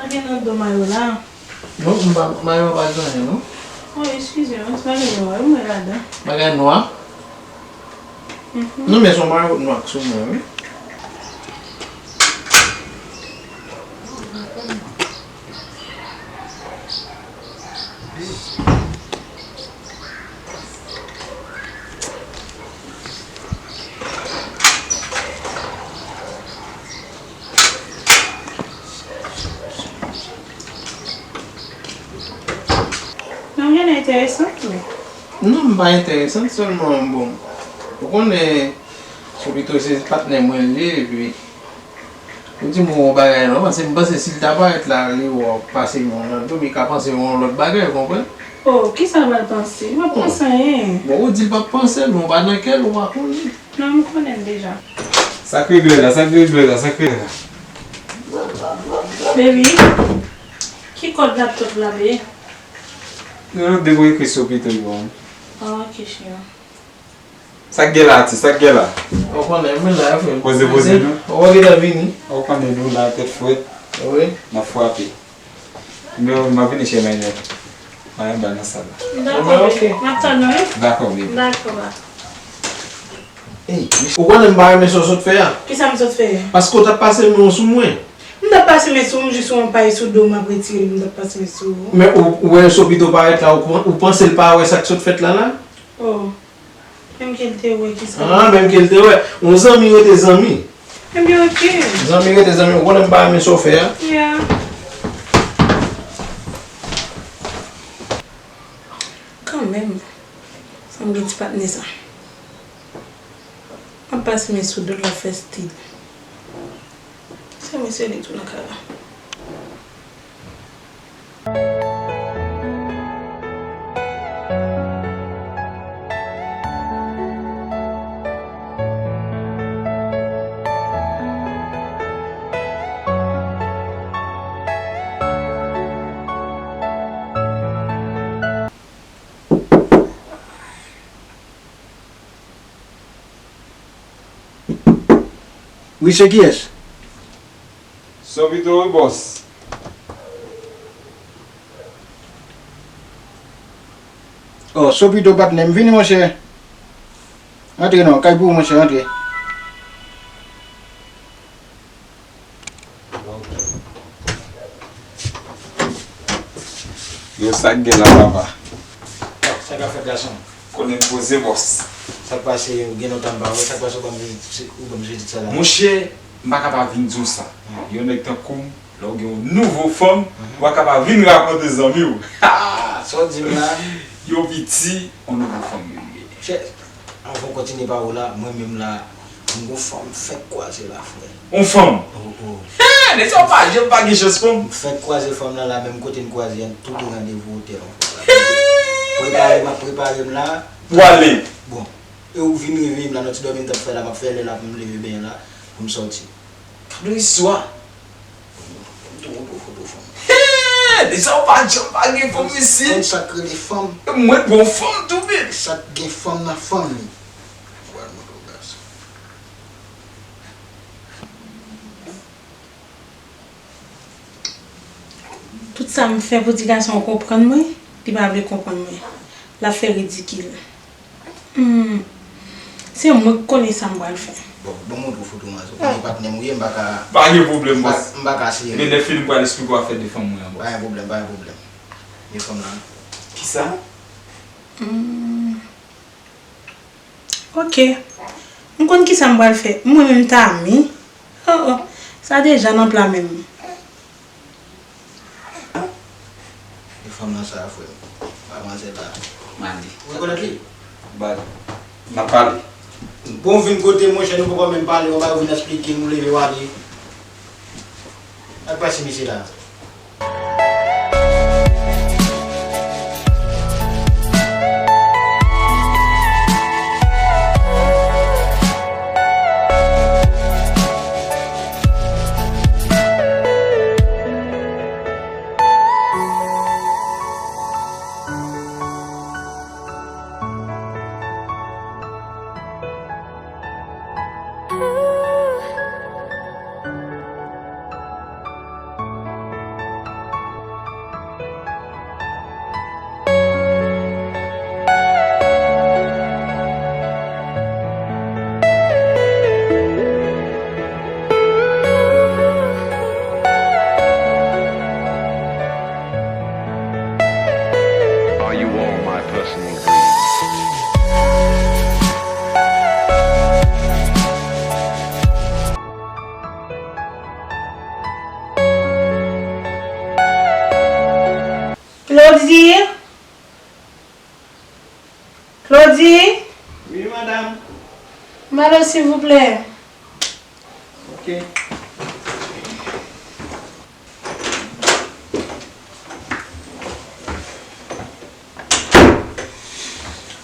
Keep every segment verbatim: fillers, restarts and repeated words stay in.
Gen nan do mayo la. Non, m pa, mayo a pa gen anyen, non. Oh, eskize m, se bagay nwa wi m wè ladan. Bagay nwa? Mhm. Non, men se yon mayo nwa k sou mwen, wi. Non, gen enteresan tou. Non, m pa enteresan, sèlman, bon, ou konnen, Sopito se patnè mwen l ye, epi ou di m yon bagay non, paske m panse si l ta parèt la, li wè w pase yon lòt, li ka panse yon lòt bagay, ou konprann? Oh, kisa l pral panse? Li p ap panse anyen. Bon, ou di l p ap panse, men w pa nan kè l, ou pa konnen. Non, m konnen l deja. Sa k regle la, sa k regle la, sa k regle la. Baby, ki kòd laptop la, baby? Non, non, depi w ekri Sopito, li bon. Ah, ok, cheri. Sa k gen la, atis? Sa k gen la? Ou konnen, mwen la, frè. Poze, poze, non? Ou gentan vini? Ou konnen nou la, tèt frèt. Wi. N ap frape. Men, m ap vini chè Maynèt. Mwen anba nan sal la. Dakò, baby. Ok. M ap tann ou, wi. Dakò, baby. Dakò, ba. Ey, ou konnen m pa renmen sa w sot fè a. Kisa m sot fè? Paske w t ap pase men w sou mwen. M t ap pase men sou ou, m jis wè yon pay sou do m, m ap retire l, m t ap pase men sou ou. Men ou, ou wè Sopito parèt la, ou, ou panse l pa wè sa k sot fèt la la? Oh. Menm ke l te wè kisa. Ah, menm ke l te wè. Yon zanmi rete zanmi. Ebyen, ok. Zanmi rete zanmi. Ou konnen m pa renmen sa w fè a. Yeah. Kanmenm, fò m gen ti patnè sa. M ap pase men sou do l, l ap fè stil. Se mwen, se li tou nan kay la. Wi, se kiyès? Sopito wi, bòs. Oh, Sopito patnè m, vini, monchè. Antre non, kay pou ou, monchè, antre. Yo, sa k gen la, papa? Sa k ap fèt, gason? Konnen poze, bòs. Sa k pase, ou gen lontan m pa wè, sa k pase, ou ban m vizit, ou ban m vizit sa la? Monchè, m pa ka pa vin di w sa. Yon nèg tankou m, lè w gen yon nouvo fanm, ou pa ka pa vin rakonte zanmi w. Sa w di m la? Yo piti, yon nouvo fanm yo ye. Chè, anvan w kontinye pawòl la, mwen menm la, m gon fanm m fèk kwaze la, frè. Yon fanm? Oh, oh. Hen! Nèg sa w pa janm pa gen chans fanm. M fèk kwaze fanm nan la, menm kote n kwaze a, n tou gen randevou otèl yon fwa la. Prepare m ap prepare m la. Pou ale. Bon. E ou vin reveye m la, nan ti dòmi m t ap fè la, m ap fè lè la pou m leve benyen la, pou m sòti. Gade yon istwa. M tou montre w foto fanm. Hen! Deja w pa janm pa gen fanm isit. Konn sa k rele fanm. E mwen bon fanm tou, men. Sa k gen fanm nan fanm li. Pral montre w gason. Tout sa m fè pou ti gason an konprann mwen, li pa vle konprann mwen. L ap fè ridikil. Hmm. Se mwen k konnen sa m pral fè. Bon, bon, montre w foto m a, ou konnen patnè m ou ye, m pa ka. Pa gen pwoblèm, bòs. M pa ka serye. Ebyen, lè fini, m pral eksplike w afè de fanm mwen an, bòs. Pa gen pwoblèm, pa gen pwoblèm. De fanm lan. Kisa? Hmm. Ok. M konn kisa m pral fè. Mwen menm Tami. Oh, oh. Sa deja nan pla menm. E fanm nan sa, frè m. Madmwazèl la. Mande. Ou rekonèt li? Baz. N ap pale. Bon, vin kote m, monchè, nou poko menm pale, ou pa vin eksplike m, ou leve w ale. Ak pase misye la. Wi? Wi, madanm. Malo, silvouplè. Ok.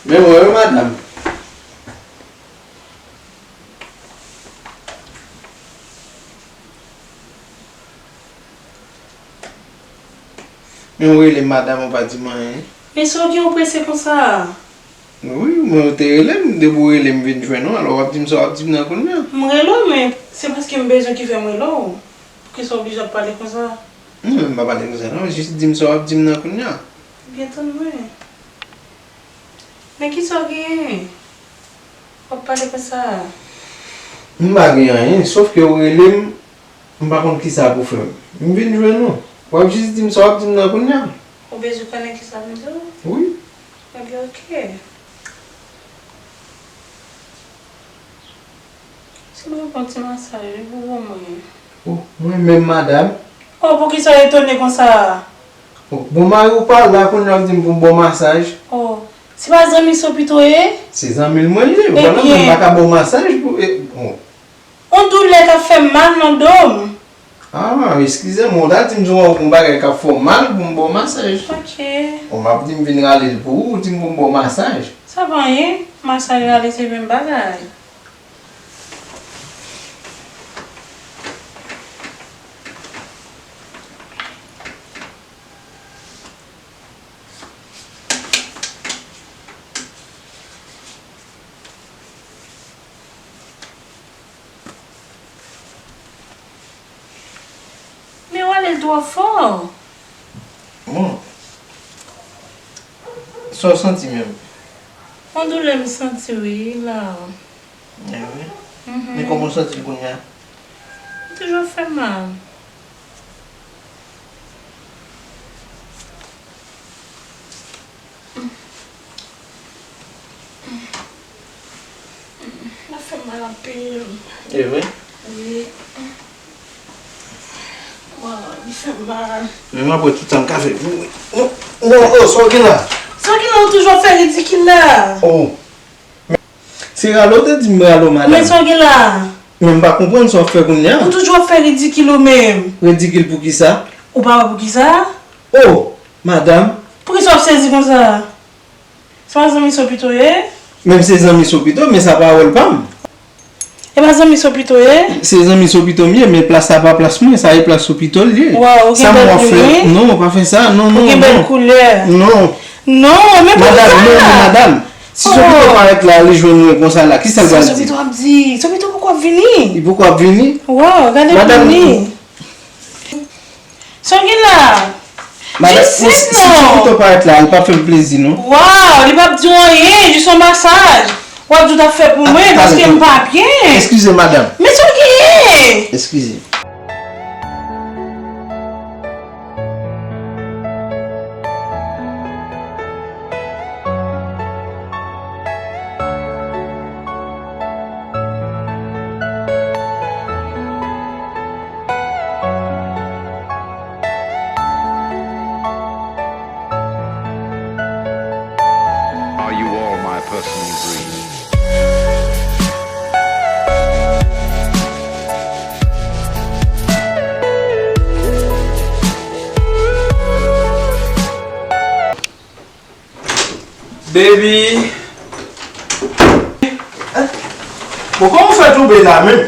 Men mwen, wi, madanm. Men ou rele m madanm, ou pa di m anyen. Men sa w gen, ou prese konsa? Wi, men ou te rele m, depi ou rele m vin jwenn ou, alò w ap di m sa w ap di m nan kounye a. M rele w, men se paske m bezwen ki fè m rele w. Poukisa w oblije ap pale konsa? Non, men m pa pale konsa non, jis di m sa w ap di m nan kounye a. Byen tann mwen. Men kisa w genyen? W ap pale konsa? M pa gen anyen, sòf ke w rele m, m pa konn kisa pou fè m. M vin jwenn ou. W ap jis di m sa w ap di m nan kounye a. Ou bezwen konnen kisa m di w? Wi. Ebyen, oke. Si mwen fè yon ti masaj wi pou bon mwen. Oh, mwen menm, madanm? Oh, poukisa w etone konsa? Oh, bon, mari w pa la, kounye a w ap di m pou m ba w masaj? Oh, se pa zanmi Sopito ye? Se zanmi l mwen ye. Ou pa nan mwen pa ka ba w masaj pou, e, bon. On doulè k ap fè m mal nan do m. Ah, eskize m, ou ta di m si w wè yon bagay k ap fè w mal pou m ba w masaj. Ok. Ou m ap di m vin rale l pou ou, ou di m pou m ba w masaj. Sa pa anyen, masaj rale se menm bagay. Men w ale l twò fò. Bon. Sa w santi menm? On doulè m santi wi la. Ewi. Men kòman w santi l kounye a? Li toujou ap fè m mal. L ap fè m mal anpil. E vre? Wi. Waw, li fè m mal. Men m ap wè tout sa m ka fè pou ou. Non, non, oh, sa w gen la? Sa w gen la, ou toujou ap fè ridikil la. Oh. Se rale w te di m rale w, madanm. Men sa w gen la? Men m pa konprann sa w ap fè kounye a. Ou toujou ap fè ridikil ou menm. Ridikil poukisa? Ou pa wè poukisa? Oh, madanm. Poukisa w ap sezi konsa? Se pa zanmi Sopito ye? Menm se zanmi Sopito, men sa pawòl pa m. E pa zanmi Sopito ye? Se zanmi Sopito m ye, men plas sa pa plas mwen, sa e plas Sopito l ye. Waw, ou gen bèl koulè. Non, pa fè sa, non, non, non. Ou gen bèl koulè. Non. Non, men poukisa? Madanm, non, non, madanm. Si Sopito parèt la, li jwenn mwen konsa la, kisa l pral di? Sa Sopito ap di? Sopito poko ap vini. Li poko ap vini? Waw, gade pou li. Sa w gen la? Madanm, si Sopito parèt la, li p ap fè m plezi, non. Waw, li p ap di w anyen, jis yon masaj. W ap di w t ap fè pou mwen, paske m pa byen. Eskize, madanm. Men sa w genyen? Eskize. Are you all my personal dreams? Baby. Bon, kòman w fè tonbe la menm?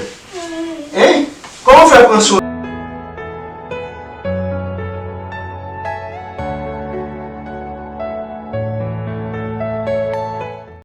Hein? Kòman w fè pran swen?